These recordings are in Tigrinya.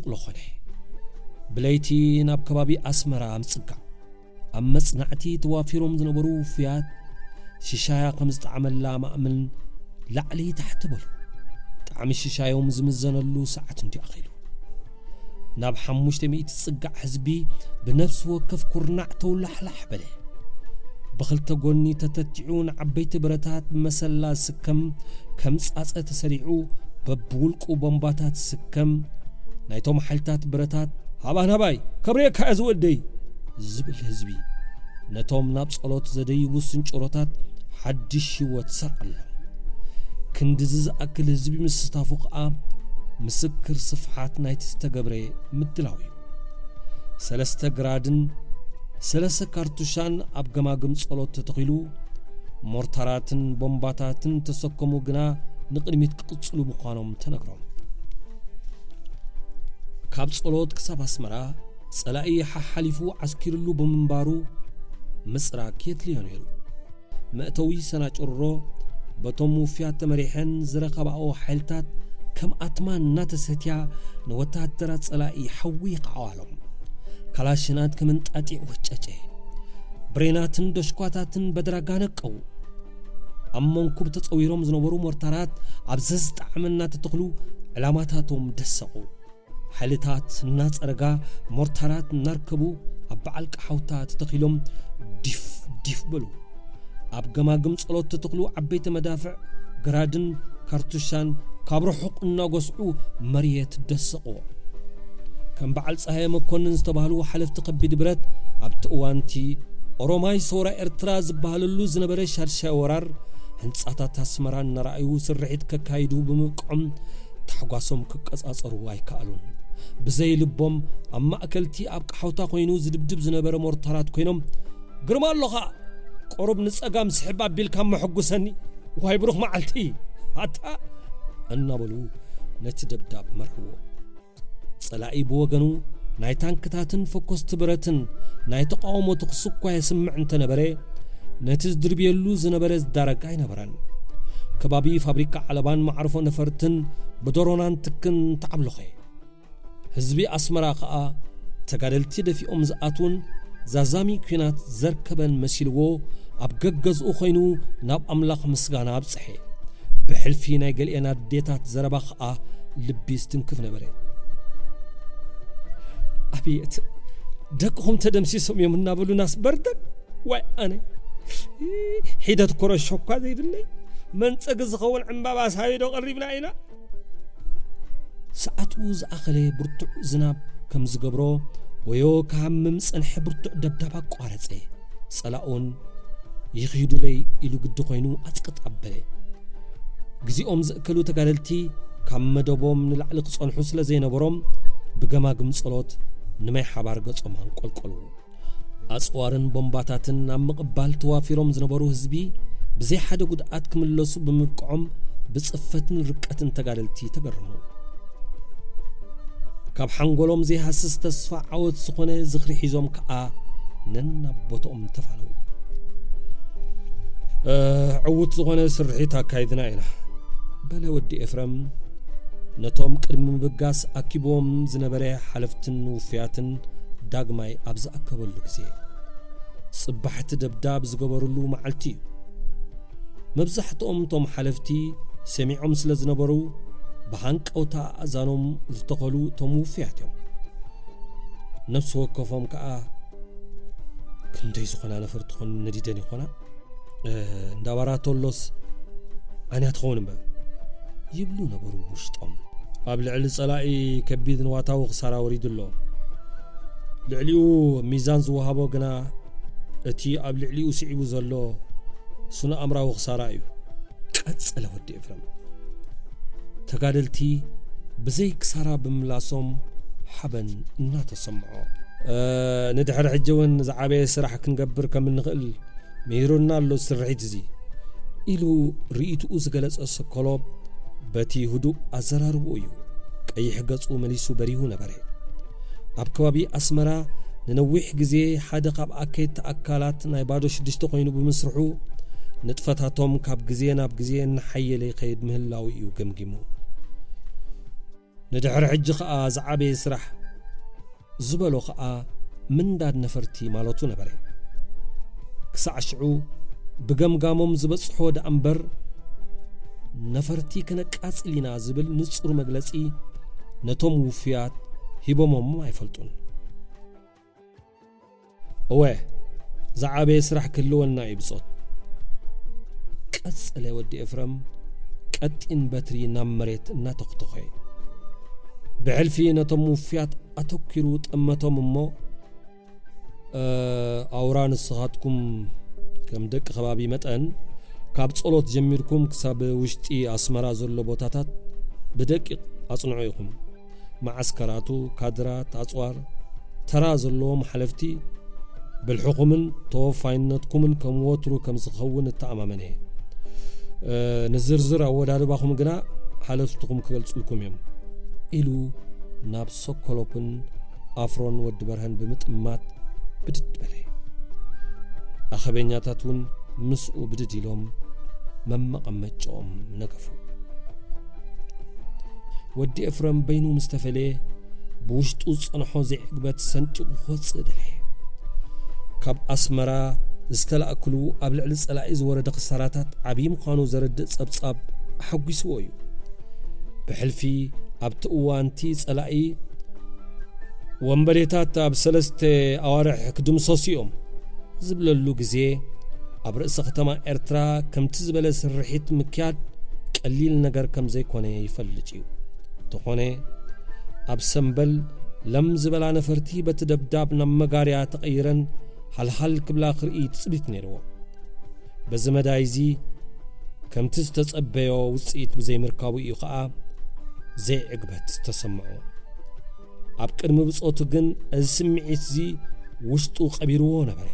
ተቐቕሎ ኾነ። ብለይቲ ናብ ከባቢ ኣስመራ ምጽጋዕ። ኣብ መጽናዕቲ ተዋፊሮም ዝነበሩ ውፉያት ሽሻያ ከም ዝጠዓመላ ማእምን ላዕሊ ታሕቲ በሉ። ጣዕሚ ሽሻዮም ዝምዘነሉ ሰዓት እንዲ ኣኺሉ። ናብ ሓሙሽተ ሚእቲ ዝጽጋዕ ህዝቢ ብነፍሲ ወከፍ ኩርናዕ ተውላሕላሕ በለ። ብኽልተ ጎኒ ተተቲዑ ንዓበይቲ ብረታት ብመሰላ ዝስከም ከም ጻጸ ተሰሪዑ በብውልቁ ቦምባታት ዝስከም ናይቶም ሓይልታት ብረታት ሃባ ናባይ ከብሬካ እየ ዝወደይ ዝብል ህዝቢ ነቶም ናብ ጸሎት ዘደይቡ ስንጭሮታት ሓድሽ ህይወት ሰርዓሎም። ክንድዚ ዝኣክል ህዝቢ ምስታፉ ከኣ ምስክር ስፍሓት ናይቲ ዝተገብረ ምድላው እዩ። ሰለስተ ግራድን ሰለስተ ካርቱሻን ኣብ ገማግም ጸሎት ተተኺሉ፣ ሞርታራትን ቦምባታትን ተሰከሙ ግና ንቕድሚት ክቕጽሉ ምዃኖም ተነግሮም። ካብ ጸሎት ክሳብ ኣስመራ ጸላኢ ሓሓሊፉ ዓስኪርሉ ብምንባሩ ምጽራግ የድልዮ ነይሩ። መእተዊ ሰናጭሮ በቶም ውፍያት ተመሪሐን ዝረኸባኦ ሓይልታት ከም ኣትማን እናተሰትያ ንወታደራት ጸላኢ ሓዊ ይኸዓዋሎም። ካላሽናት ከም እንጣጢዕ ወጨጨ። ብሬናትን ደሽኳታትን በድራጋ ነቀው። ኣብ መንኩብ ተጸዊሮም ዝነበሩ ሞርታራት ኣብ ዘዝጠዓመ እናተተኽሉ ዕላማታቶም ደሰቑ። ሓይልታት እናጸረጋ ሞርታራት እናርከቡ ኣብ በዓል ቀሓውታ ተተኺሎም ዲፍ ዲፍ በሉ። ኣብ ገማግም ጸሎት ተተኽሉ ዓበይቲ መዳፍዕ ግራድን ካርቱሻን ካብ ርሑቕ እናጎስዑ መርየት ደሰቕዎ። ከም በዓል ጸሃየ መኮንን ዝተባህሉ ሓለፍቲ ከቢድ ብረት ኣብቲ እዋንቲ ኦሮማይ ሰውራ ኤርትራ ዝበሃለሉ ዝነበረ ሻድሻይ ወራር ህንጻታት ኣስመራ እናረኣዩ ስርሒት ከካይዱ ብምብቅዖም ታሕጓሶም ክቀጻጸሩ ኣይከኣሉን። ብዘይ ልቦም ኣብ ማእከልቲ ኣብ ቀሓውታ ኮይኑ ዝድብድብ ዝነበረ ሞርታራት ኮይኖም ግርማ ኣሎኻ፣ ቁሩብ ንጸጋም ስሕብ ኣቢልካ መሐጉሰኒ፣ ዋይ ብሩኽ መዓልቲ ኣታ እናበሉ ነቲ ደብዳብ መርሕዎ። ጸላኢ ብወገኑ ናይ ታንክታትን ፈኮስቲ ብረትን ናይ ተቃውሞ ተኹሲ እኳ የስምዕ እንተነበረ፣ ነቲ ዝድርብየሉ ዝነበረ ዝዳረግ ኣይነበረን። ከባቢ ፋብሪካ ዓለባን መዓርፎ ነፈርትን ብዶሮናን ትክን ተዓብሎኸ። ህዝቢ ኣስመራ ኸኣ ተጋደልቲ ደፊኦም ዝኣትዉን ዛዛሚ ኲናት ዘርከበን መሲልዎ ኣብ ገገዝኡ ኾይኑ ናብ ኣምላኽ ምስጋና ኣብጽሐ። ብሕልፊ ናይ ገሊኤን ኣዴታት ዘረባ ኸኣ ልቢ ዝትንክፍ ነበረ። ኣብየት ደቅኹም ተደምሲሶም እዮም እናበሉናስ በርደግ ዋይ ኣነ ሒደት ኮረሾ እኳ ዘይብለይ መንጸጊ ዝኸውን ዕምባባ ሳቢዶ ቀሪብና ኢና። ሰዓቱ ዝኣኸለ ብርቱዕ ዝናብ ከም ዝገብሮ ወዮ ክሃምም ዝጸንሐ ብርቱዕ ደብዳብ ኣቋረጸ። ጸላኡን ይኺዱለይ ኢሉ ግዲ ኮይኑ ኣጽቅጥ ኣበለ። ግዜኦም ዝእከሉ ተጋደልቲ ካብ መደቦም ንላዕሊ ክጸንሑ ስለ ዘይነበሮም ብገማግም ጸሎት ንማይ ሓባር ገጾም ኣንቆልቆሉ። ኣጽዋርን ቦምባታትን ኣብ ምቕባል ተዋፊሮም ዝነበሩ ህዝቢ ብዘይ ሓደ ጉድኣት ክምለሱ ብምብቅዖም ብጽፈትን ርቀትን ተጋደልቲ ተገረሙ። ካብ ሓንጎሎም ዘይሃስስ ተስፋ ዓወት ዝኾነ ዝኽሪ ሒዞም ከኣ ነናብ ቦታኦም ተፋነዉ። እ፣ ዕዉት ዝኾነ ስርሒት ኣካይድና ኢና በለ ወዲ ኤፍረም ነቶም ቅድሚ ምብጋስ ኣኪብዎም ዝነበረ ሓለፍትን ውፉያትን ዳግማይ ኣብ ዝኣከበሉ ግዜ። ጽባሕቲ ደብዳብ ዝገበርሉ መዓልቲ እዩ። መብዛሕትኦም እቶም ሓለፍቲ ሰሚዖም ስለ ዝነበሩ ብሃንቀውታ ኣእዛኖም ዝተኸሉ እቶም ውፉያት እዮም። ነፍሲ ወከፎም ከኣ ክንደይ ዝኾና ነፈርቲ ኾን ነዲደን ይኾና? እ፣ እንዳባራቶሎስ ኣንያ ትኸውን እምበር ይብሉ ነበሩ ውሽጦም። ኣብ ልዕሊ ጸላኢ ከቢድ ንዋታዊ ክሳራ ወሪዱ ኣሎ። ልዕሊኡ ሚዛን ዝወሃቦ ግና እቲ ኣብ ልዕሊኡ ስዒቡ ዘሎ ስነ ኣእምራዊ ክሳራ እዩ። ቀጸለ ወዲ ኤፍረም። ተጋደልቲ ብዘይ ክሳራ ብምላሶም ሓበን እናተሰምዖ፣ እ፣ ንድሕሪ ሕጂ እውን ዝዓበየ ስራሕ ክንገብር ከም እንኽእል ምሂሩና ኣሎ ስርሒት እዚ ኢሉ ርእይትኡ ዝገለጸ ሰኮሎብ በቲ ህዱእ ኣዘራርብኡ እዩ። ቀይሕ ገጹ መሊሱ በሪሁ ነበረ። ኣብ ከባቢ ኣስመራ ንነዊሕ ግዜ ሓደ ካብ ኣከየድቲ ኣካላት ናይ ባዶ ሽዱሽተ ኮይኑ ብምስርሑ ንጥፈታቶም ካብ ግዜ ናብ ግዜ እናሓየለ ይኸይድ ምህላው እዩ ገምጊሙ። ንድሕሪ ሕጂ ኸኣ ዝዓበየ ስራሕ ዝበሎ ኸኣ ምንዳድ ነፈርቲ ማለቱ ነበረ። ክሳዕ ሽዑ ብገምጋሞም ዝበጽሖ ደኣ እምበር፣ ነፈርቲ ከነቃጽል ኢና ዝብል ንጹር መግለጺ ነቶም ውፉያት ሂቦሞም ኣይፈልጡን። እወ፣ ዝዓበየ ስራሕ ክህልወና እዩ ብጾት። ቀጸለ ወዲ ኤፍረም ቀጢን በትሪ ናብ መሬት እናተኽተኾ። ብሕልፊ ነቶም ውፉያት ኣተኲሩ ጠመቶም እሞ፣ "እ፣ ኣውራ ንስኻትኩም ከም ደቂ ከባቢ መጠን ካብ ጸሎት ጀሚርኩም ክሳብ ውሽጢ ኣስመራ ዘሎ ቦታታት ብደቂቕ ኣጽንዑ ኢኹም። መዓስከራቱ፣ ካድራት፣ ኣጽዋር፣ ተራ ዘለዎም ሓለፍቲ፣ ብልሕኹምን ተወፋይነትኩምን ከም ወትሩ ከም ዝኸውን እተኣማመን እየ። እ፣ ንዝርዝር ኣወዳድባኹም ግና ሓለፍትኹም ክገልጹልኩም እዮም" ኢሉ ናብ ሶኮሎፕን ኣፍሮን ወዲ በርሀን ብምጥማት ብድድ በለ። ኣኸበኛታት እውን ምስኡ ብድድ ኢሎም መመቐመጫኦም ነገፉ። ወዲ ኤፍረም በይኑ ምስ ተፈለየ፣ ብውሽጡ ዝጸንሖ ዘይዕግበት ሰንጢቑ ክወጽእ ደለየ። ካብ ኣስመራ ዝተላእክሉ ኣብ ልዕሊ ጸላኢ ዝወረደ ክሳራታት ዓብዪ ምዃኑ ዘረድእ ጸብጻብ ኣሐጒስዎ እዩ። ብሕልፊ ኣብቲ እዋንቲ ጸላኢ "ወንበዴታት ኣብ ሰለስተ ኣዋርሕ ክድምሰሱ እዮም" ዝብለሉ ግዜ፣ ኣብ ርእሰ ከተማ ኤርትራ ከምቲ ዝበለ ስርሒት ምክያድ ቀሊል ነገር ከም ዘይኮነ ይፈልጥ እዩ። እንተኾነ፣ ኣብ ሰምበል ለም ዝበላ ነፈርቲ በቲ ደብዳብ ናብ መጋርያ ተቐይረን ሃልሃል ክብላ ክርኢ ትጽቢት ነይርዎ። በዚ መዳይ እዚ፣ ከምቲ ዝተጸበዮ ውጽኢት ብዘይምርካቡ እዩ ኸኣ ዘይዕግበት ዝተሰምዖ። ኣብ ቅድሚ ብጾቱ ግን እዚ ስምዒት እዚ ውሽጡ ቀቢርዎ ነበረ።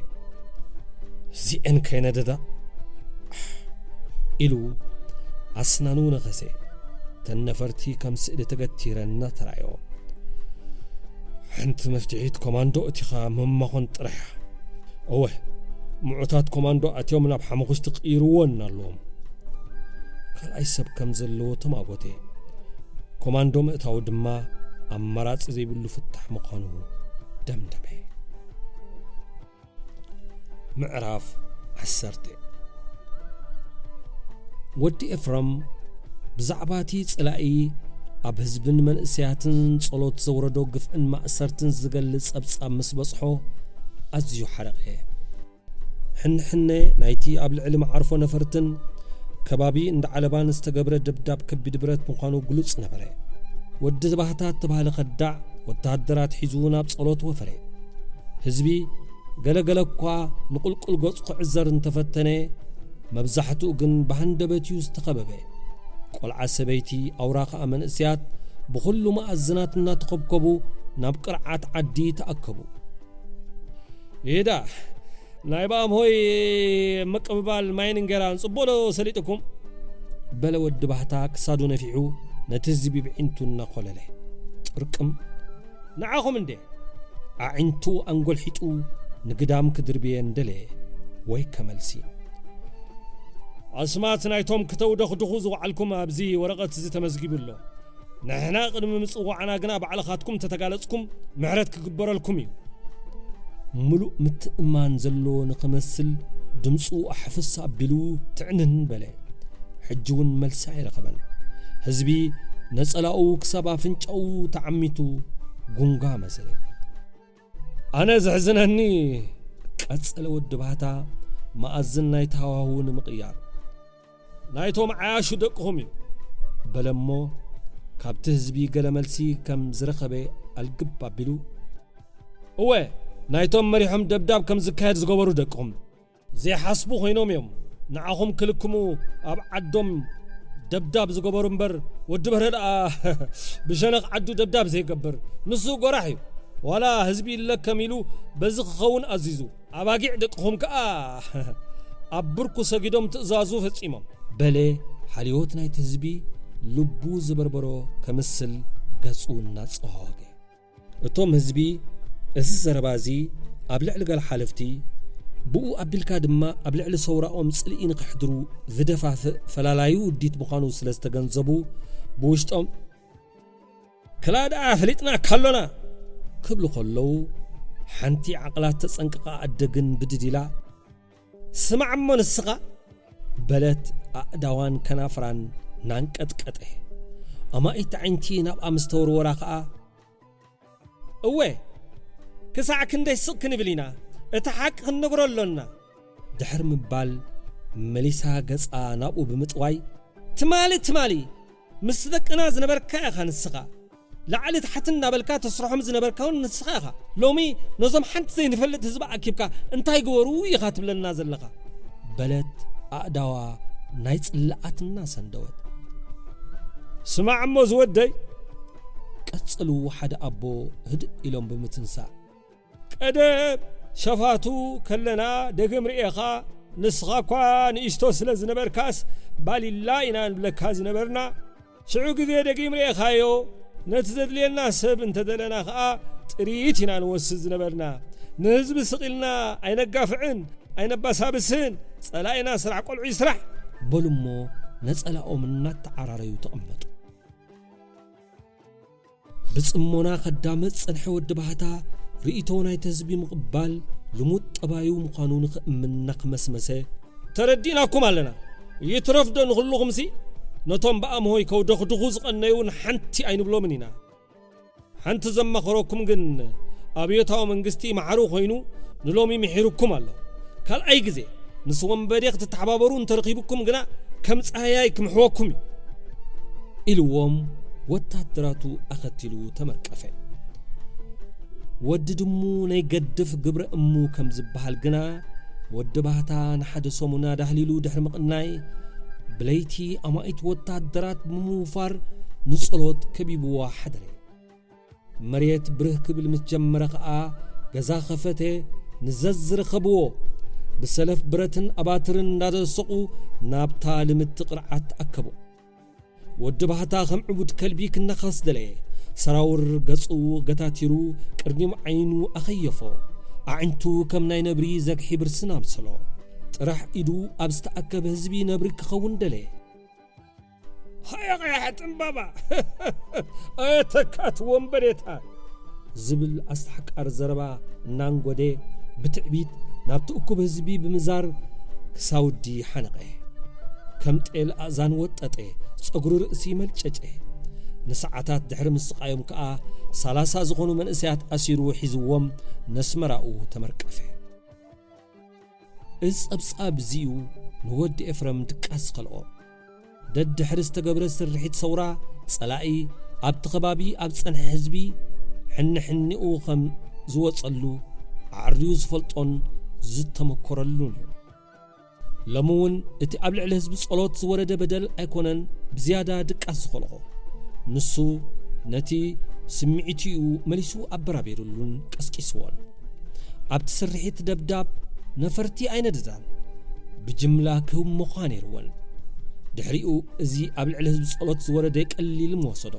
"እዚኤን ከይነደዳ?" ኢሉ ኣስናኑ ነኸሰ። እተን ነፈርቲ ከም ስእሊ ተገቲረን እናተራእዮ፣ "ሓንቲ መፍትሒት ኮማንዶ እቲኻ ምማኾን ጥራሕ እያ። እወ፣ ምዑታት ኮማንዶ ኣትዮም ናብ ሓመኹሽቲ ክቕይርዎ እናለዎም። ካልኣይ ሰብ ከም ዘለዎ ተማጎተ። ኮማንዶ ምእታው ድማ ኣማራጺ ዘይብሉ ፍታሕ ምዃኑ ደምደመ። ምዕራፍ ዓሰርተ። ወዲ ኤፍረም ብዛዕባ እቲ ጸላኢ ኣብ ህዝብን መንእሰያትን ጸሎት ዘውረዶ ግፍዕን ማእሰርትን ዝገልጽ ጸብጻብ ምስ በጽሖ ኣዝዩ ሓረቐ። ሕንሕነ ናይቲ ኣብ ልዕሊ መዓርፎ ነፈርትን ከባቢ እንዳ ዓለባን ዝተገብረ ደብዳብ ከቢድ ብረት ምዃኑ ግሉጽ ነበረ። ወዲ ባህታ እተባህለ ከዳዕ ወተሃደራት ሒዙ ናብ ጸሎት ወፈረ። ህዝቢ ገለገለ እኳ ንቁልቁል ገጹ ክዕዘር እንተፈተነ፣ መብዛሕትኡ ግን ብሃንደበት እዩ ዝተኸበበ። ቆልዓ ሰበይቲ፣ ኣውራ ኸኣ መንእሰያት ብኹሉ መኣዝናት እናተኸብከቡ ናብ ቅርዓት ዓዲ ተኣከቡ። "ይዳ፣ ናይ ብኣምሆይ ምቅብባል ማይን እንጌራን ጽቡቕ ዶ ሰሊጥኩም?" በለ ወዲ ባህታ ክሳዱ ነፊሑ ነቲ ህዝቢ ብዒንቱ እናኾለለ። ጥርቅም። ንዓኹም እንዴ? ኣዒንቱ ኣንጎልሒጡ ንግዳም ክድርብየን ደለየ። ወይ ከመልሲ። ኣስማት ናይቶም ክተውደኽድኹ ዝወዓልኩም ኣብዚ ወረቐት እዚ ተመዝጊቡ ኣሎ። ንሕና ቅድሚ ምጽዋዕና ግና ባዕልኻትኩም ተተጋለጽኩም ምሕረት ክግበረልኩም እዩ። ምሉእ ምትእምማን ዘለዎ ንኽመስል ድምፁ ኣሕፍስ ኣቢሉ ትዕንን በለ። ሕጂ እውን መልሲ ኣይረኸበን። ህዝቢ ነጸላኡ ክሳብ ኣፍንጫኡ ተዓሚቱ ጉንጋ መሰለ። ኣነ ዘሕዝነኒ፣ ቀጸለ ወዲ ባህታ መኣዝን ናይቲ ሃዋህው ንምቕያር፣ ናይቶም ዓያሹ ደቅኹም እዩ በለ እሞ፣ ካብቲ ህዝቢ ገለ መልሲ ከም ዝረኸበ ኣልግብ ኣቢሉ፣ እወ፣ ናይቶም መሪሖም ደብዳብ ከም ዝካየድ ዝገበሩ ደቅኹም። ዘይሓስቡ ኮይኖም እዮም ንዓኹም ክልክሙ ኣብ ዓዶም ደብዳብ ዝገበሩ እምበር፣ ወዲ በርሀ ደኣ ብሸነኽ ዓዱ ደብዳብ ዘይገብር። ንሱ ጎራሕ እዩ። ዋላ ህዝቢ ይለከም ኢሉ በዚ ክኸውን ኣዚዙ። ኣባጊዕ ደቅኹም ከኣ ኣብ ብርኩ ሰጊዶም ትእዛዙ ፈጺሞም። በለ ሓልዮት ናይቲ ህዝቢ ልቡ ዝበርበሮ ከምስል ገጹ እናጸዋወገ። እቶም ህዝቢ እዚ ዘረባ እዚ ኣብ ልዕሊ ገለ ሓለፍቲ፣ ብኡ ኣቢልካ ድማ ኣብ ልዕሊ ሰውራኦም ጽልኢ ንኽሕድሩ ዝደፋፍእ ፈላላዩ ውዲት ምዃኑ ስለ ዝተገንዘቡ፣ ብውሽጦም ክላ ደኣ ፈሊጥናካ ኣሎና ክብሉ ከለዉ፣ ሓንቲ ዓቕላት ተጸንቅቓ ኣደ ግን ብድድ ኢላ፣ "ስማዕ እሞ ንስኻ" በለት፣ ኣእዳዋን ከናፍራን ናንቀጥቀጠ። ኣማኢት ኣዒንቲ ናብኣ ምስ ተወርወራ ከኣ፣ "እወ፣ ክሳዕ ክንደይ ስቕ ክንብል ኢና፣ እቲ ሓቂ ክንነግሮ ኣሎና" ድሕሪ ምባል፣ መሊሳ ገጻ ናብኡ ብምጥዋይ፣ "ትማሊ፣ ትማሊ ምስ ደቅና ዝነበርካ ኢኻ ንስኻ። ላዕሊ ታሕቲ እናበልካ ተስርሖም ዝነበርካ እውን ንስኻ ኢኻ። ሎሚ ነዞም ሓንቲ ዘይንፈልጥ ህዝቢ ኣኪብካ እንታይ ግበሩ ኢኻ ትብለና ዘለኻ?" በለት ኣእዳዋ ናይ ጽልኣት እናሰንደወት። "ስማዕ እሞ ዝወደይ" ቀጸሉ ሓደ ኣቦ ህድእ ኢሎም ብምትንሳእ። "ቀደም ሸፋቱ ከለና ደጊም ርኤኻ፣ ንስኻ እኳ ንእሽቶ ስለ ዝነበርካስ ባሊላ ኢና ንብለካ ዝነበርና። ሽዑ ግዜ ደጊም ርኤኻዮ፣ ነቲ ዘድልየና ሰብ እንተደለና ኸኣ ጥሪት ኢና ንወስድ ዝነበርና። ንህዝቢ ስቕ ኢልና ኣይነጋፍዕን ኣይነባሳብስን፣ ጸላኢና ስራሕ ቆልዑ ይስራሕ" በሉ እሞ ነጸላኦም እናተዓራረዩ ተቐመጡ። ብጽሞና ከዳምጽ ጸንሐ ወዲ ባህታ፣ ርእይቶ ናይቲ ህዝቢ ምቕባል ልሙድ ጠባዩ ምዃኑ ንኽእምን እናኽመስመሰ፣ "ተረዲእናኩም ኣለና። ይትረፍዶ ንኹልኹምሲ፣ ነቶም ብኣምሆይ ከውደኽድኹ ዝቐነዩ ንሓንቲ ኣይንብሎምን ኢና። ሓንቲ ዘማኽረኩም ግን፣ ኣብዮታዊ መንግስቲ ማዕሩ ኮይኑ ንሎሚ ምሒሩኩም ኣሎ። ካልኣይ ግዜ ምስ ወንበዴ ክትተሓባበሩ እንተረኺቡኩም ግና ከም ጻህያይ ክምሕወኩም እዩ" ኢልዎም ወታደራቱ ኣኸቲሉ ተመርቀፈ። ወዲ ድሙ ናይ ገድፍ ግብረ እሙ ከም ዝበሃል ግና፣ ወዲ ባህታ ንሓደ ሰሙን ኣዳህሊሉ ድሕሪ ምቕናይ፣ ብለይቲ ኣማኢት ወታደራት ብምውፋር ንጸሎት ከቢብዋ ሓደረ። መሬት ብርህ ክብል ምስ ጀመረ ኸኣ፣ ገዛ ኸፈተ፣ ንዘዝረኸብዎ ብሰለፍ ብረትን ኣባትርን እንዳደሰቑ ናብታ ልምቲ ቅርዓት ኣከቦ። ወዲ ባህታ ከም ዕቡድ ከልቢ ክነኸስ ደለየ። ሰራውር ገጹ ገታቲሩ ቅድሚም ዓይኑ ኣኸየፎ። ኣዒንቱ ከም ናይ ነብሪ ዘግሒ ብርስን ኣምሰሎ። ጥራሕ ኢዱ ኣብ ዝተኣከበ ህዝቢ ነብሪ ክኸውን ደለየ። "ሃያ ቀያሕ ጥምባባ፣ ኣየተካት ወንበዴታ" ዝብል ኣስተሓቃሪ ዘረባ እናንጎደ ብትዕቢት ናብቲ እኩብ ህዝቢ ብምዛር ክሳውዲ ሓነቐ። ከም ጤል ኣእዛን ወጠጠ፣ ጸጉሪ ርእሲ መልጨጨ። ንሰዓታት ድሕሪ ምስቓዮም ከኣ ሰላሳ ዝኾኑ መንእሰያት ኣሲሩ ሒዝዎም ነስመራኡ ተመርቀፈ። እዚ ጸብጻብ እዚ'ዩ ንወዲ ኤፍረም ድቃስ ዝኸልኦ። ደድሕሪ ዝተገብረ ስርሒት ሰውራ፣ ጸላኢ ኣብቲ ከባቢ ኣብ ዝጸንሐ ህዝቢ ሕንሕኒኡ ከም ዝወጸሉ ኣዕርዩ ዝፈልጦን ዝተመኮረሉን እዩ። ሎሚ እውን እቲ ኣብ ልዕሊ ህዝቢ ጸሎት ዝወረደ በደል ኣይኮነን ብዝያዳ ድቃስ ዝኸልኦ። ንሱ ነቲ ስምዒቱ'ዩ መሊሱ ኣበራቢሩሉን ቀስቂስዎን። ኣብቲ ስርሒት ደብዳብ ነፈርቲ ኣይነደዳን፣ ብጅምላ ክህሞኻ ነይርወን። ድሕሪኡ እዚ ኣብ ልዕሊ ህዝቢ ጸሎት ዝወረደ ቀሊል ምወሰዶ።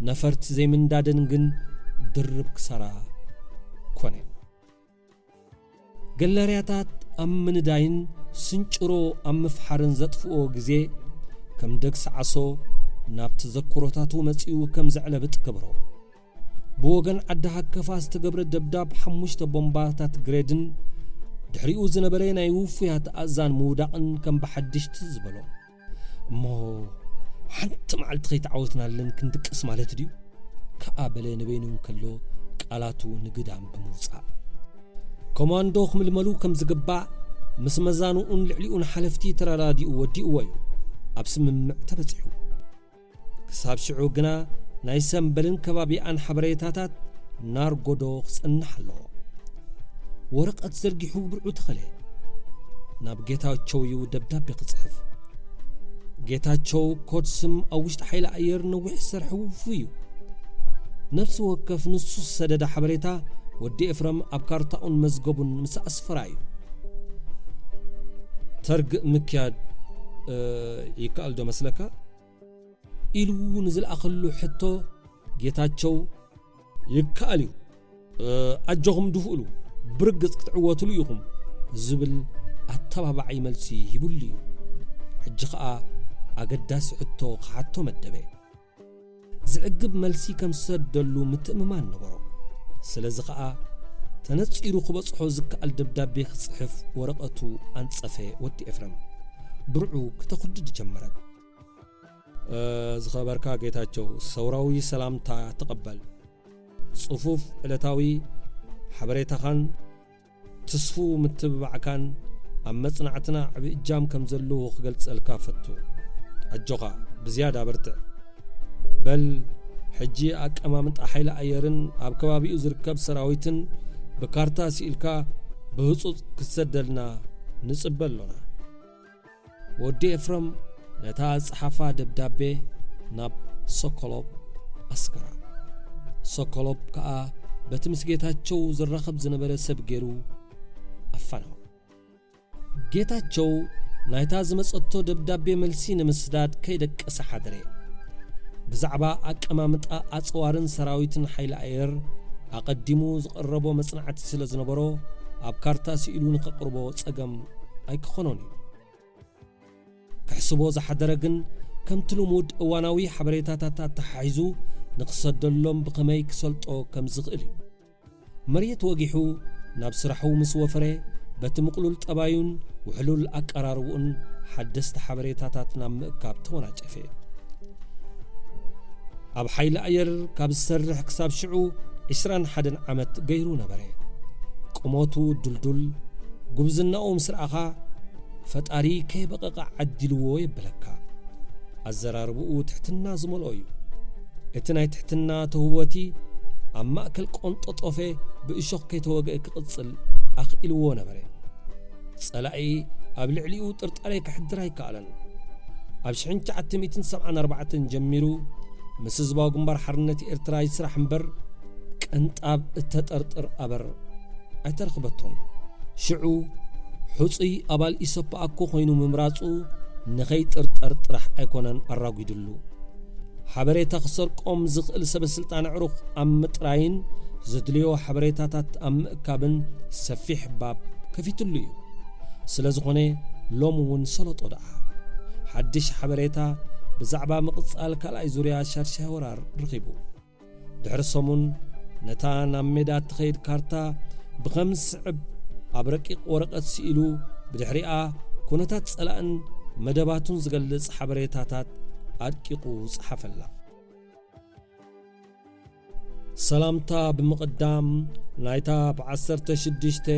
ነፈርቲ ዘይምንዳደን ግን ድርብ ክሳራ ኮነ። ገለርያታት ኣብ ምንዳይን ስንጭሮ ኣብ ምፍሓርን ዘጥፍኦ ግዜ፣ ከም ደግሲ ዓሶ ናብ ተዘክሮታቱ መጺኡ ከም ዘዕለብጥ ገብሮ። ብወገን ዓዲ ሃከፋ ዝተገብረ ደብዳብ ሓሙሽተ ቦምባታት ግሬድን ድሕሪኡ ዝነበረ ናይ ውፉያት ኣእዛን ምውዳቕን ከም ብሓድሽ ትዝ ዝበሎ። እሞ ሓንቲ መዓልቲ ከይተዓወትናለን ክንድቅስ ማለት ድዩ? ከኣ በለ ንበይኑ እንከሎ ቃላቱ ንግዳም ብምውጻእ። ኮማንዶ ክምልመሉ ከም ዝግባእ ምስ መዛንኡን ልዕሊኡን ሓለፍቲ ተረዳዲኡ ወዲእዎ እዩ። ኣብ ስምምዕ ተበጺሑ። ክሳብ ሽዑ ግና ናይ ሰምበልን ከባቢኣን ሓበሬታታት ናርጎዶ ክጸንሕ ኣለዎ። ወረቐት ዘርጊሑ ብርዑ ተኸለ። ናብ ጌታቸው እዩ ደብዳቤ ክጽሕፍ። ጌታቸው ኮድ ስም ኣብ ውሽጢ ሓይሊ ኣየር ነዊሕ ዝሰርሐ ውፉይ እዩ። ነፍሲ ወከፍ ንሱ ዝሰደደ ሓበሬታ ወዲ ኤፍረም ኣብ ካርታኡን መዝገቡን ምስ ኣስፈራ እዩ። ተርግ ምክያድ፣ እ፣ ይከኣል ዶ መስለካ? ኢሉ ንዝለኣኸሉ ሕቶ ጌታቸው፣ "ይከኣል እዩ፣ እ፣ ኣጆኹም ድፍእሉ፣ ብርግጽ ክትዕወትሉ ኢኹም" ዝብል ኣተባባዒ መልሲ ሂቡሉ እዩ። ሕጂ ኸኣ ኣገዳሲ ሕቶ ክሓቶ መደበ። ዝዕግብ መልሲ ከም ዝሰደሉ ምትእምማን ነበሮ። ስለዚ ኸኣ ተነጺሩ ክበጽሖ ዝከኣል ደብዳቤ ክጽሕፍ ወረቐቱ ኣንጸፈ ወዲ ኤፍረም። ብርዑ ክተኹድድ ጀመረት። "እ፣ ዝኸበርካ ጌታቸው፣ ሰውራዊ ሰላምታ ተቐበል። ጽፉፍ ዕለታዊ ሓበሬታኻን ትስፉ ምትብባዕካን ኣብ መጽናዕትና ዓቢ እጃም ከም ዘለዎ ክገልጸልካ ፈቱ። ኣጆኻ፣ ብዝያዳ በርትዕ። በል፣ ሕጂ ኣቀማምጣ ሓይሊ ኣየርን ኣብ ከባቢኡ ዝርከብ ሰራዊትን ብካርታ ስኢልካ ብህጹጽ ክትሰደልና ንጽበ ኣሎና።" ወዲ ኤፍረም ነታ ዝጸሓፋ ደብዳቤ ናብ ሶኮሎቭ ኣስገራ። ሶኮሎቭ ከኣ በቲ ምስ ጌታቸው ዝራኸብ ዝነበረ ሰብ ገይሩ ኣፋነወ። ጌታቸው ናይታ ዝመጸቶ ደብዳቤ መልሲ ንምስዳድ ከይደቀሰ ሓደረ። ብዛዕባ ኣቀማምጣ ኣጽዋርን ሰራዊትን ሓይሊ ኣየር ኣቐዲሙ ዝቐረቦ መጽናዕቲ ስለ ዝነበሮ፣ ኣብ ካርታ ስኢሉ ንኸቕርቦ ጸገም ኣይክኾኖን እዩ። ከሕስቦ ዝሓደረ ግን፣ ከምቲ ልሙድ እዋናዊ ሓበሬታታት ኣተሓሒዙ ንኽሰደሎም ብኸመይ ክሰልጦ ከም ዝኽእል እዩ። መሬት ወጊሑ ናብ ስራሑ ምስ ወፈረ፣ በቲ ምቕሉል ጠባዩን ውሕሉል ኣቀራርብኡን ሓደስቲ ሓበሬታታት ናብ ምእካብ ተወናጨፈ። ኣብ ሓይሊ ኣየር ካብ ዝሰርሕ ክሳብ ሽዑ ዕስራን ሓደን ዓመት ገይሩ ነበረ። ቁመቱ ድልዱል፣ ጉብዝናኡ ምስ ረኣኻ፣ ፈጣሪ ከይበቐቐ ዓዲልዎ የብለካ። ኣዘራርብኡ ትሕትና ዝመልኦ እዩ። እቲ ናይ ትሕትና ተህወቲ ኣብ ማእከል ቆንጠጦፈ ብእሾኽ ከይተወግአ ክቕጽል ኣኽኢልዎ ነበረ። ጸላኢ ኣብ ልዕሊኡ ጥርጣሬ ከሕድር ኣይከኣለን። ኣብ ሽሕን ትሽዓተ ሚእትን ሰብዓን ኣርባዕተን ጀሚሩ ምስ ህዝባዊ ግንባር ሓርነት ኤርትራ ይስራሕ እምበር፣ ቅንጣብ እተጠርጥር ኣበር ኣይተረኽበቶን። ሽዑ፣ ሕጹይ ኣባል ኢሰፓኣኮ ኮይኑ ምምራጹ ንኸይጥርጠር ጥራሕ ኣይኮነን ኣራጒድሉ። ሓበሬታ ክሰርቆም ዝኽእል ሰበ ስልጣን ኣዕሩኽ ኣብ ምጥራይን ዘድልዮ ሓበሬታታት ኣብ ምእካብን ሰፊሕ ባብ ከፊትሉ እዩ። ስለ ዝኾነ፣ ሎሚ እውን ሰለጦ ደኣ ሓድሽ ሓበሬታ ብዛዕባ ምቕጻል ካልኣይ ዙርያ ሻድሻይ ወራር ረኺቡ። ድሕሪ ሰሙን፣ ነታ ናብ ሜዳ እትኸይድ ካርታ ብኸም ዝስዕብ ኣብ ረቂቕ ወረቐት ስኢሉ፣ ብድሕሪኣ ኩነታት ጸላእን መደባቱን ዝገልጽ ሓበሬታታት ኣድቂቑ ጸሓፈላ። ሰላምታ ብምቕዳም፣ ናይታ ብ ዓሰርተ ሽዱሽተ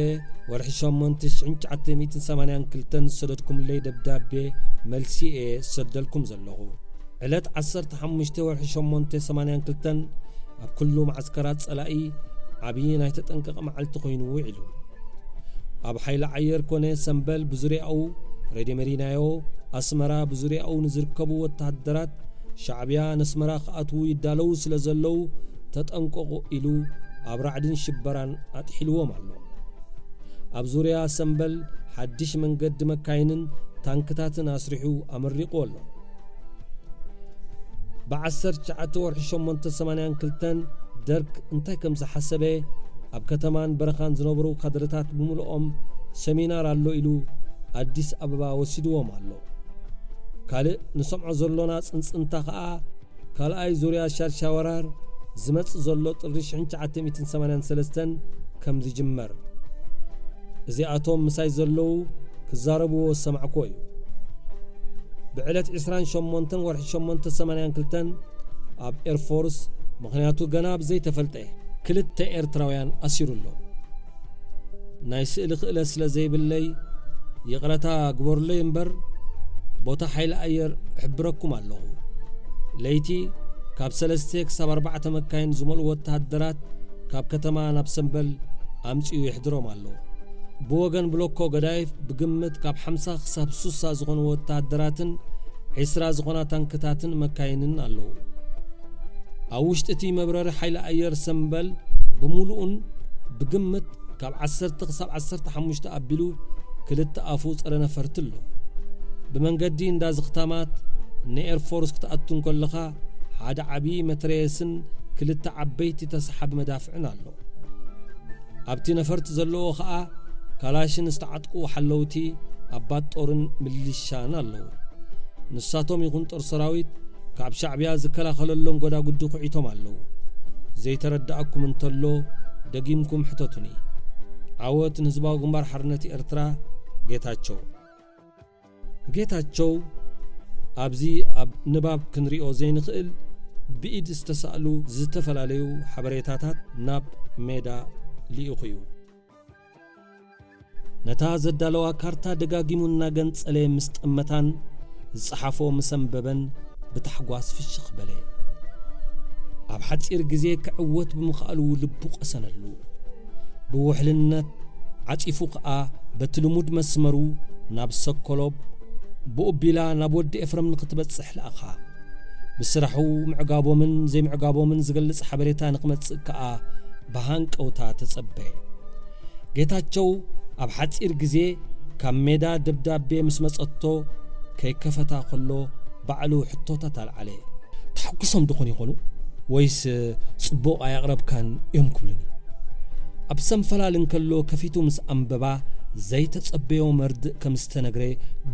ወርሒ ሸሞንተ ሽሕን ትሽዓተ ሚእትን ሰማንያን ክልተን ዝሰደድኩምለይ ደብዳቤ መልሲ እየ ዝሰደልኩም ዘለኹ። ዕለት ዓሰርተ ሓሙሽተ ወርሒ ሸሞንተ ሰማንያን ክልተን ኣብ ኩሉ መዓስከራት ጸላኢ ዓቢ ናይ ተጠንቀቕ መዓልቲ ኮይኑ ውዒሉ። ኣብ ሓይሊ ኣየር ኮነ ሰምበል ብዙርያኡ፣ ሬድዮ መሪናዮ፣ ኣስመራ ብዙርያኡ ንዝርከቡ ወተሃደራት ሻዕብያ ነስመራ ክኣትዉ ይዳለዉ ስለ ዘለዉ ተጠንቀቑ ኢሉ ኣብ ራዕድን ሽበራን ኣጥሒልዎም ኣሎ። ኣብ ዙርያ ሰምበል ሓድሽ መንገዲ መካይንን ታንክታትን ኣስሪሑ ኣመሪቑ ኣሎ። ብዓሰርተ ትሽዓተ ወርሒ ሸሞንተ ሰማንያን ክልተን ደርግ እንታይ ከም ዝሓሰበ ኣብ ከተማን በረኻን ዝነበሩ ካድረታት ብምልኦም ሰሚናር ኣሎ ኢሉ ኣዲስ ኣበባ ወሲድዎም ኣሎ። ካልእ ንሰምዖ ዘሎና ጽንጽንታ ኸኣ ካልኣይ ዙርያ ሻድሻይ ወራር ዝመጽእ ዘሎ ጥሪ ሽሕን ትሽዓተ ሚእትን ሰማንያን ሰለስተን ከም ዝጅመር እዚኣቶም ምሳይ ዘለዉ ክዛረብዎ ዝሰማዕክዎ እዩ። ብዕለት ዕስራን ሸሞንተን ወርሒ ሸሞንተ ሰማንያን ክልተን ኣብ ኤርፎርስ፣ ምኽንያቱ ገና ብዘይተፈልጠ፣ ክልተ ኤርትራውያን ኣሲሩ ኣሎ። ናይ ስእሊ ክእለት ስለ ዘይብለይ ይቕረታ ግበሩለይ እምበር፣ ቦታ ሓይሊ ኣየር እሕብረኩም ኣለኹ። ለይቲ ካብ ሰለስተ ክሳብ ኣርባዕተ መካይን ዝመልኡ ወተሃደራት ካብ ከተማ ናብ ሰምበል ኣምጺኡ የሕድሮም ኣሎ። ብወገን ብሎኮ ገዳይፍ ብግምት ካብ ሓምሳ ክሳብ ሱሳ ዝኾኑ ወተሃደራትን ዕስራ ዝኾና ታንክታትን መካይንን ኣለዉ። ኣብ ውሽጢ እቲ መብረሪ ሓይሊ ኣየር ሰምበል ብምሉኡን ብግምት ካብ ዓሰርተ ክሳብ ዓሰርተ ሓሙሽተ ኣቢሉ ክልተ ኣፉ ጸረ ነፈርቲ ኣሎ። ብመንገዲ እንዳ ዝኽታማት ንኤርፎርስ ክትኣቱ እንከለኻ ሓደ ዓቢ መትረየስን ክልተ ዓበይቲ ተሰሓቢ መዳፍዕን ኣሎ። ኣብቲ ነፈርቲ ዘለዎ ኸኣ ካላሽን ዝተዓጥቁ ሓለውቲ ኣባት ጦርን ምልሻን ኣለዉ። ንሳቶም ይኹን ጦር ሰራዊት ካብ ሻዕብያ ዝከላኸለሎም ጎዳጉዲ ኩዒቶም ኣለዉ። ዘይተረዳእኩም እንተሎ ደጊምኩም ሕተቱኒ። ዓወት ንህዝባዊ ግንባር ሓርነት ኤርትራ። ጌታቸው። ጌታቸው ኣብዚ ኣብ ንባብ ክንሪኦ ዘይንኽእል ብኢድ ዝተሳእሉ ዝተፈላለዩ ሓበሬታታት ናብ ሜዳ ልኢኹ እዩ። ነታ ዘዳለዋ ካርታ ደጋጊሙ እናገንጸለ ምስ ጠመታን ዝጸሓፎ ምስ ኣንበበን ብታሕጓስ ፍሽኽ በለ። ኣብ ሓጺር ግዜ ክዕወት ብምኽኣሉ ልቡ ቀሰነሉ። ብውሕልነት ዓጺፉ ከኣ በቲ ልሙድ መስመሩ ናብ ሰኮሎብ፣ ብኡቢላ ናብ ወዲ ኤፍረም ንኽትበጽሕ ለኣኻ። ብስራሑ ምዕጋቦምን ዘይምዕጋቦምን ዝገልጽ ሓበሬታ ንኽመጽእ ከኣ ብሃንቀውታ ተጸበ። ጌታቸው ኣብ ሓጺር ግዜ ካብ ሜዳ ደብዳቤ ምስ መጸቶ ከይከፈታ ከሎ ባዕሉ ሕቶታት ኣልዓለ። ተሓጒሶም ድኾን ይኾኑ? ወይስ ጽቡቕ ኣየቕረብካን እዮም ክብሉኒ? ኣብ ሰንፈላል እንከሎ ከፊቱ ምስ ኣንበባ ዘይተጸበዮ መርድእ ከም ዝተነግረ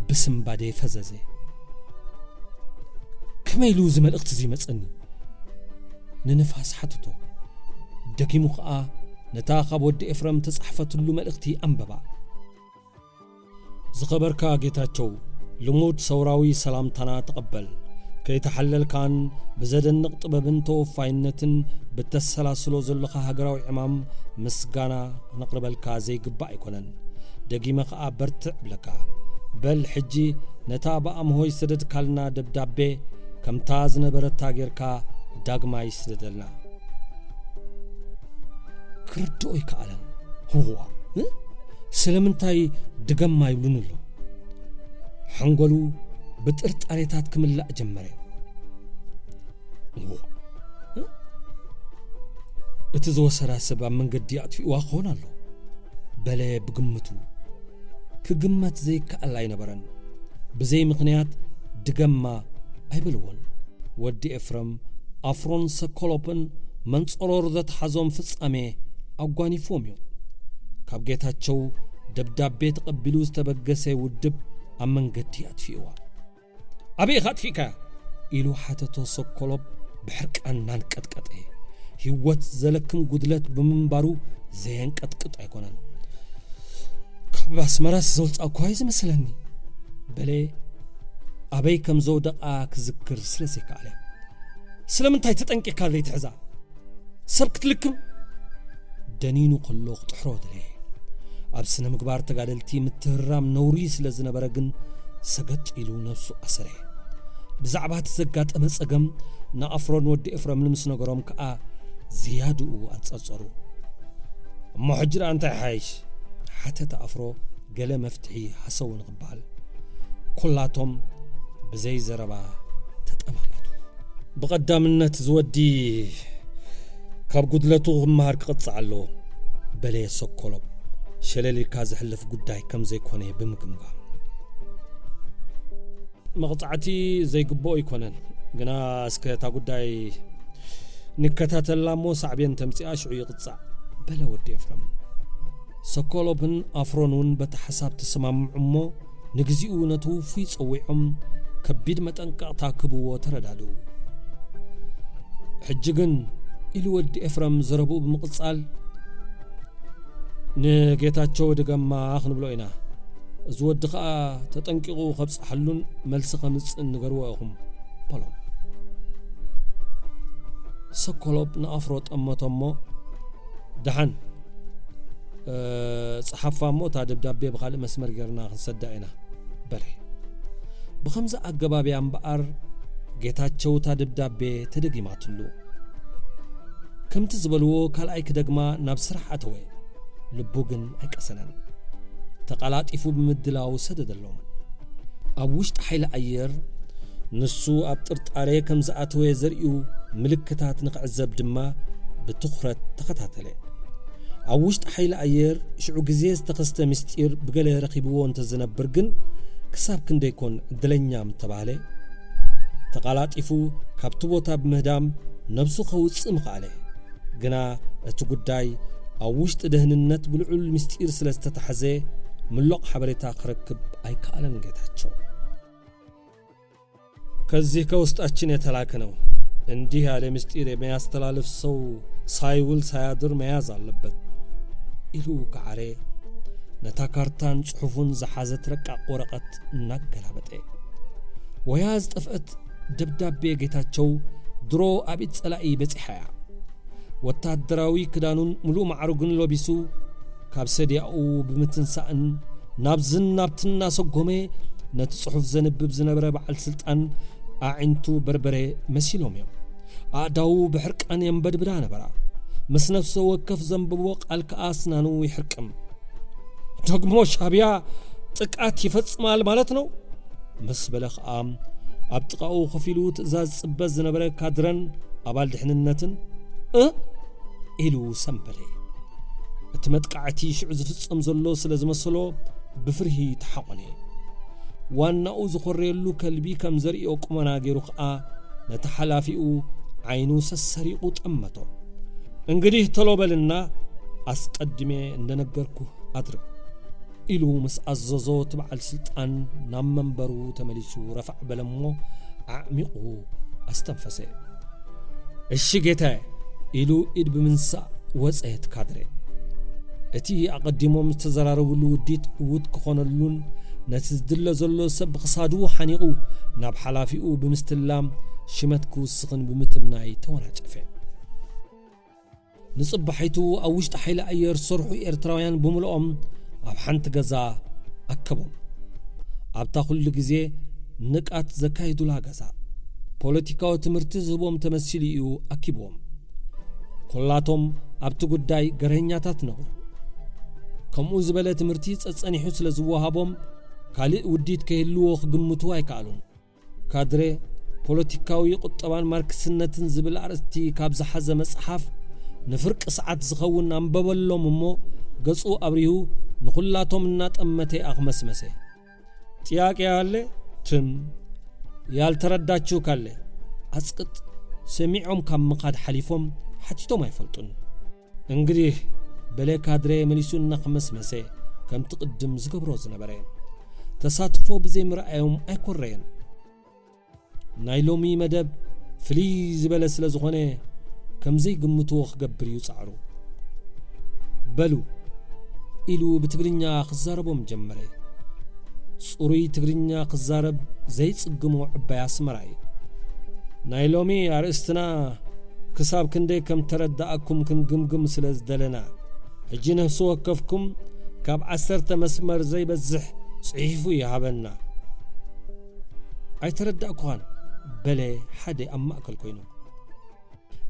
ብስንባዴ ፈዘዘ። ከመይ ኢሉ እዚ መልእኽቲ እዚ መጸኒ? ንንፋስ ሓትቶ። ደጊሙ ኸኣ ነታ ካብ ወዲ ኤፍረም ተጻሕፈትሉ መልእኽቲ ኣንበባ። ዝኸበርካ ጌታቸው፣ ልሙድ ሰውራዊ ሰላምታና ተቐበል። ከይተሓለልካን ብዘደንቕ ጥበብን ተወፋይነትን ብተሰላስሎ ዘለኻ ሃገራዊ ዕማም ምስጋና ክነቕርበልካ ዘይግባእ ኣይኮነን። ደጊመ ኸኣ በርትዕ እብለካ። በል ሕጂ ነታ ብኣምሆይ ዝሰደድካልና ደብዳቤ ከምታ ዝነበረታ ጌርካ ዳግማይ ስደደልና። ክርድኦ ኣይከኣለን። ህዋ፣ እ? ስለምንታይ ድገማ ይብሉን ኣሎ? ሓንጎሉ ብጥርጣሬታት ክምላእ ጀመረ። ህዋ፣ እ? እቲ ዝወሰዳ ሰብ ኣብ መንገዲ ኣጥፊእዋ ክኾን ኣሎ፣ በለ ብግምቱ። ክግመት ዘይከኣል ኣይነበረን። ብዘይ ምኽንያት ድገማ ኣይበልዎን። ወዲ ኤፍረም ኣፍሮን ሰኮሎፕን መንጸሮር ዘትሓዞም ፍጻሜ ኣጓኒፍዎም እዩ። ካብ ጌታቸው ደብዳቤ ተቐቢሉ ዝተበገሰ ውድብ ኣብ መንገዲ ኣጥፊእዋ። ኣበይ ኢኻ ኣጥፊእካያ? ኢሉ ሓተቶ ሰኮሎፕ ብሕርቃን እናንቀጥቀጠ። ህይወት ዘለክም ጉድለት ብምንባሩ ዘየንቀጥቅጥ ኣይኮነን። ካብ ኣስመራስ ዘውጻእኳ እዩ ዝመስለኒ፣ በለ ኣበይ ከም ዘውደቓ ክዝክር ስለ ዘይከኣለ። ስለምንታይ ተጠንቂቕካ ዘይትሕዛ? ሰብ ክትልክም? ደኒኑ ከሎ ክጥሕሮ ደለየ። ኣብ ስነ ምግባር ተጋደልቲ ምትህራም ነውሪ ስለ ዝነበረ ግን ሰገጥ ኢሉ ነብሱ ኣሰረ። ብዛዕባ እቲ ዘጋጠመ ጸገም ንኣፍሮን ወዲ ኤፍረምን ምስ ነገሮም ከኣ ዝያድኡ ኣንጸርጸሩ። እሞ ሕጂ ደኣ እንታይ ሓይሽ? ሓተተ ኣፍሮ ገለ መፍትሒ ሃሰው ንኽበሃል። ኩላቶም ብዘይ ዘረባ ተጠማመቱ። ብቐዳምነት ዝወዲ ካብ ጉድለቱ ክመሃር ክቕጻዕ ኣለዎ፣ በለ ሰኮሎፕ ሸለል ኢልካ ዝሕለፍ ጉዳይ ከም ዘይኮነ ብምግምጋም። መቕጻዕቲ ዘይግብኦ ኣይኮነን፣ ግና እስከ እታ ጉዳይ ንከታተላ እሞ ሳዕቤን ተምጽኣ ሽዑ ይቕጻዕ፣ በለ ወዲ ኤፍረም። ሰኮሎፕን ኣፍሮን እውን በቲ ሓሳብ ተሰማምዑ እሞ ንግዚኡ ነቲ ውፉይ ጸዊዖም ከቢድ መጠንቀቕታ ክህብዎ ተረዳድኡ። ሕጂ ግን፣ ኢሉ ወዲ ኤፍረም ዘረብኡ ብምቕጻል፣ ንጌታቸው ድገማ ክንብሎ ኢና። እዚ ወዲ ኸኣ ተጠንቂቑ ከብጽሓሉን መልሲ ከምጽእን ንገርዎ ኢኹም፣ በሎም። ሰኮሎፕ ንኣፍሮ ጠመቶ እሞ፣ ደሓን፣ እ፣ ጸሓፋ እሞ እታ ደብዳቤ ብኻልእ መስመር ጌርና ክንሰዳ ኢና፣ በለ። ብኸምዚ ኣገባብ እያ እምበኣር ጌታቸው እታ ደብዳቤ ተደጊማትሉ። ከምቲ ዝበልዎ ካልኣይ ክደግማ ናብ ስራሕ ኣተወ። ልቡ ግን ኣይቀሰነን። ተቐላጢፉ ብምድላው ሰደደሎም። ኣብ ውሽጢ ሓይሊ ኣየር ንሱ ኣብ ጥርጣሬ ከም ዝኣተወ ዘርእዩ ምልክታት ንኽዕዘብ ድማ ብትኹረት ተኸታተለ። ኣብ ውሽጢ ሓይሊ ኣየር ሽዑ ግዜ ዝተኸስተ ምስጢር ብገለ ረኺብዎ እንተ ዝነብር ግን ክሳብ ክንደይ ኮን ዕድለኛ ምተባህለ። ተቐላጢፉ ካብቲ ቦታ ብምህዳም ነብሱ ከውጽእ ምኽኣለ። ግና እቲ ጉዳይ ኣብ ውሽጢ ደህንነት ብልዑል ምስጢር ስለ ዝተታሕዘ ምሎቕ ሓበሬታ ክረክብ ኣይከኣለን ጌታቸው። ከዚህ ከውስጣችን የተላከ ነው። እንዲህ ያለ ምስጢር የሚያስተላልፍ ሰው ሳይውል ሳያድር መያዝ አለበት» ኢሉ ከዓረ፣ ነታ ካርታን ጽሑፉን ዝሓዘት ረቃቕ ወረቐት እናገላበጠ። ወያ ዝጠፍአት ደብዳቤ ጌታቸው ድሮ ኣብ ኢድ ጸላኢ በጺሓ እያ። ወታደራዊ ክዳኑን ምሉእ ማዕርጉን ለቢሱ፣ ካብ ሰዲያኡ ብምትንሳእን ናብዝን ናብትን እናሰጎመ ነቲ ጽሑፍ ዘንብብ ዝነበረ በዓል ስልጣን ኣዒንቱ በርበረ መሲሎም እዮም። ኣእዳዉ ብሕርቃን የንበድብዳ ነበራ። ምስ ነፍሰ ወከፍ ዘንብቦ ቃል ከኣ ኣስናኑ ይሕርቅም። «ደግሞ ሻዕብያ ጥቃት ይፈጽማል ማለት ነው?» ምስ በለ ኸኣ፣ ኣብ ጥቓኡ ኮፍ ኢሉ ትእዛዝ ዝጽበ ዝነበረ ካድረን ኣባል ድሕንነትን «እ?» ኢሉ ሰምበለ። እቲ መጥቃዕቲ ሽዑ ዝፍጸም ዘሎ ስለ ዝመሰሎ ብፍርሂ ተሓቖነ። ዋናኡ ዝኾረየሉ ከልቢ ከም ዘርእዮ ቁመና ገይሩ ኸኣ ነቲ ሓላፊኡ ዓይኑ ሰሰሪቑ ጠመቶ። «እንግዲህ ቶሎ በልና፣ ኣስቀድሜ እንደነገርኩህ ኣድርግ» ኢሉ ምስ ኣዘዞ፣ እቲ በዓል ስልጣን ናብ መንበሩ ተመሊሱ ረፋዕ በለሞ ኣዕሚቑ ኣስተንፈሰ። «እሺ ጌታዬ» ኢሉ ኢድ ብምንሳእ ወጸ እቲ ካድረ። እቲ ኣቐዲሞም ዝተዘራረብሉ ውዲት ዕዉት ክኾነሉን ነቲ ዝድለ ዘሎ ሰብ ብኽሳዱ ሓኒቑ ናብ ሓላፊኡ ብምስትላም ሽመት ክውስኽን ብምትምናይ ተወናጨፈ። ንጽባሒቱ ኣብ ውሽጢ ሓይሊ ኣየር ዝሰርሑ ኤርትራውያን ብምልኦም ኣብ ሓንቲ ገዛ ኣከቦም። ኣብታ ኩሉ ግዜ ንቃት ዘካይዱላ ገዛ፣ ፖለቲካዊ ትምህርቲ ዝህቦም ተመሲሉ እዩ ኣኪብዎም። ኩላቶም ኣብቲ ጉዳይ ገርሀኛታት ነበሩ። ከምኡ ዝበለ ትምህርቲ ጸጸኒሑ ስለ ዝወሃቦም፣ ካልእ ውዲት ከይህልዎ ክግምቱ ኣይከኣሉን። ካድረ፣ ፖለቲካዊ ቁጠባን ማርክስነትን ዝብል ኣርእስቲ ካብ ዝሓዘ መጽሓፍ ንፍርቂ ሰዓት ዝኸውን ኣንበበሎም እሞ፣ ገጹ ኣብሪሁ ንኹላቶም እናጠመተ ኣኽመስመሰ። «ጥያቄ ኣለ? ትም። ያልተረዳችሁ ካለ?» ኣጽቅጥ። ሰሚዖም ካብ ምኻድ ሓሊፎም ሓቲቶም ኣይፈልጡን። «እንግዲህ» በለ ካድረ መሊሱ እናኸመስመሰ፣ ከምቲ ቅድም ዝገብሮ ዝነበረ። ተሳትፎ ብዘይምርኣዮም ኣይኮረየን። ናይ ሎሚ መደብ ፍልይ ዝበለ ስለ ዝኾነ፣ ከም ዘይግምትዎ ክገብር እዩ ጻዕሩ። «በሉ» ኢሉ ብትግርኛ ክዛረቦም ጀመረ። ጽሩይ ትግርኛ ክዛረብ ዘይጽግሞ ዕባይ ኣስመራ እዩ። «ናይ ሎሚ ኣርእስትና ክሳብ ክንደይ ከም ተረዳእኩም ክንግምግም ስለ ዝደለና፣ ሕጂ ነፍሲ ወከፍኩም ካብ ዓሰርተ መስመር ዘይበዝሕ ጽሒፉ ይሃበና።» «ኣይተረዳእኩኻን» በለ ሓደ ኣብ ማእከል ኮይኑ።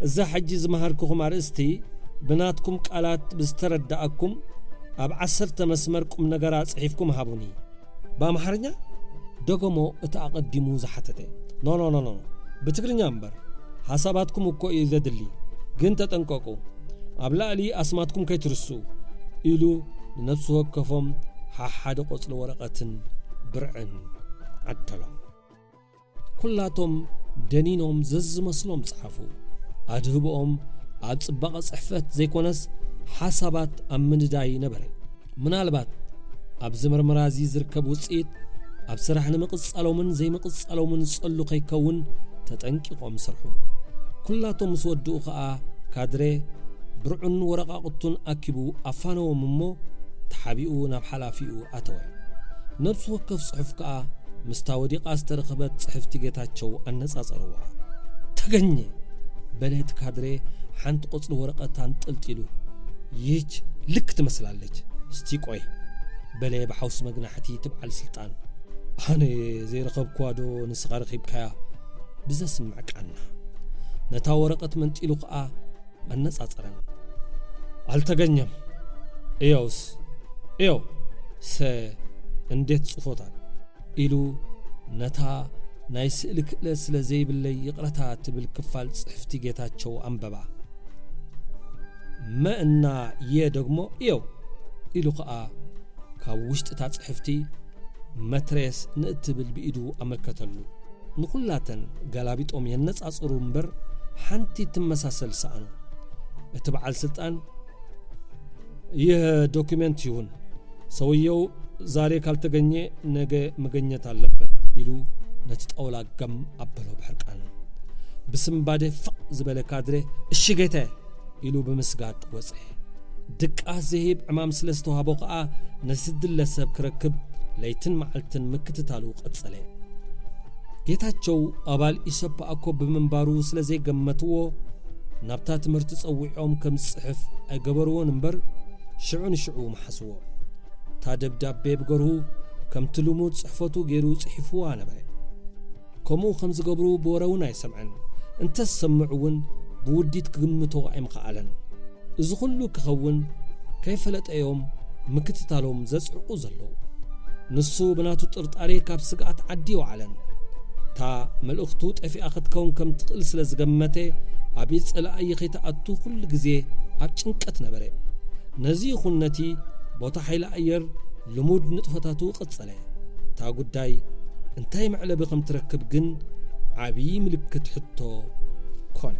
«እዛ ሕጂ ዝመሃርኩኹም ኣርእስቲ ብናትኩም ቃላት ብዝተረዳእኩም ኣብ ዓሰርተ መስመር ቁም ነገራ ጽሒፍኩም ሃቡኒ።» ብኣምሓርኛ ደገሞ እቲ ኣቐዲሙ ዝሓተተ። «ኖ፣ ኖ፣ ኖ፣ ኖ፣ ብትግርኛ እምበር። ሓሳባትኩም እኮ እዩ ዘድሊ። ግን ተጠንቀቁ። ኣብ ላዕሊ ኣስማትኩም ከይትርስኡ» ኢሉ ንነፍሲ ወከፎም ሓሓደ ቆጽሊ ወረቐትን ብርዕን ዓደሎም። ኩላቶም ደኒኖም ዘዝመስሎም ጸሓፉ። ኣድህቦኦም ኣብ ጽባቐ ጽሕፈት ዘይኮነስ፣ ሓሳባት ኣብ ምንዳይ ነበረ። ምናልባት ኣብዚ መርመራ እዚ ዝርከብ ውጽኢት ኣብ ስራሕ ንምቕጻሎምን ዘይምቕጻሎምን ዝጸሉ ከይከውን ተጠንቂቖም ሰርሑ። ኩላቶም ምስ ወድኡ ኸኣ፣ ካድረ ብርዑን ወረቓቕቱን ኣኪቡ ኣፋነዎም እሞ፣ ተሓቢኡ ናብ ሓላፊኡ ኣተወ። ነፍሲ ወከፍ ጽሑፍ ከኣ ምስታ ወዲቓ ዝተረኸበት ጽሕፍቲ ጌታቸው ኣነጻጸርዋ። «ተገኘ!» በለ እቲ ካድረ፣ ሓንቲ ቆጽሊ ወረቐት ኣንጠልጢሉ። «ይህች ልክ ትመስላለች። እስቲ ቆይ!» በለ ብሓውሲ መግናሕቲ እቲ በዓል ስልጣን። «ኣነ ዘይረኸብክዋ ዶ ንስኻ ረኺብካያ?» ብዘስምዕ ቃና። ነታ ወረቐት መንጢሉ ከኣ ኣነጻጸረን። «አልተገኘም። እየውስ፣ እየው፣ ሰ፣ እንዴት ጽፎታል?» ኢሉ ነታ ናይ ስእሊ ክእለት ስለ ዘይብለይ ይቕረታ ትብል ክፋል ጽሕፍቲ ጌታቸው ኣንበባ። «መ» እና «የ» ደግሞ «እየው» ኢሉ ኸኣ ካብ ውሽጢ እታ ጽሕፍቲ መትረየስ ንእትብል ብኢዱ ኣመልከተሉ። ንኹላተን ገላቢጦም የነጻጽሩ እምበር፣ ሓንቲ ትመሳሰል ሰኣኑ። እቲ በዓል ስልጣን፣ «ይህ ዶኩሜንት ይሁን፣ ሰውየው ዛሬ ካልተገኘ ነገ መገኘት አለበት» ኢሉ ነቲ ጣውላ ገም ኣበሎ ብሕርቃን። ብስምባደ ፍቕ ዝበለ ካድረ፣ "እሺ ጌተ!" ኢሉ ብምስጋድ ወጸ። ድቃስ ዘይህብ ዕማም ስለ ዝተዋህቦ ከኣ፣ ነቲ ዝድለ ሰብ ክረክብ ለይትን መዓልትን ምክትታሉ ቀጸለ። ጌታቸው ኣባል ኢሰፓ ኣኮ ብምንባሩ ስለ ዘይገመትዎ፣ ናብታ ትምህርቲ ጸዊዖም ከም ዝጽሕፍ ኣይገበርዎን እምበር፣ ሽዑ ንሽዑ መሓስዎ። እታ ደብዳቤ ብገርሁ ከምቲ ልሙድ ጽሕፈቱ ገይሩ ጽሒፍዋ ነበረ። ከምኡ ከም ዝገብሩ ብወረ እውን ኣይሰምዐን። እንተዝሰምዕ እውን ብውዲት ክግምቶ ኣይምኸኣለን። እዚ ኩሉ ክኸውን ከይፈለጠ እዮም ምክትታሎም ዘጽዕቑ ዘለዉ። ንሱ ብናቱ ጥርጣሬ ካብ ስግኣት ዓዲ ይወዓለን። እታ መልእኽቱ ጠፊኣ ክትከውን ከም ትኽእል ስለ ዝገመተ፣ ኣብ ኢድ ጸላኢ ከይትኣቱ ኩሉ ግዜ ኣብ ጭንቀት ነበረ። ነዚ ይኹን ነቲ፣ ቦታ ሓይሊ ኣየር ልሙድ ንጥፈታቱ ቀጸለ። እታ ጉዳይ እንታይ መዕለቢ ከም ትረክብ ግን ዓብዪ ምልክት ሕቶ ኮነ።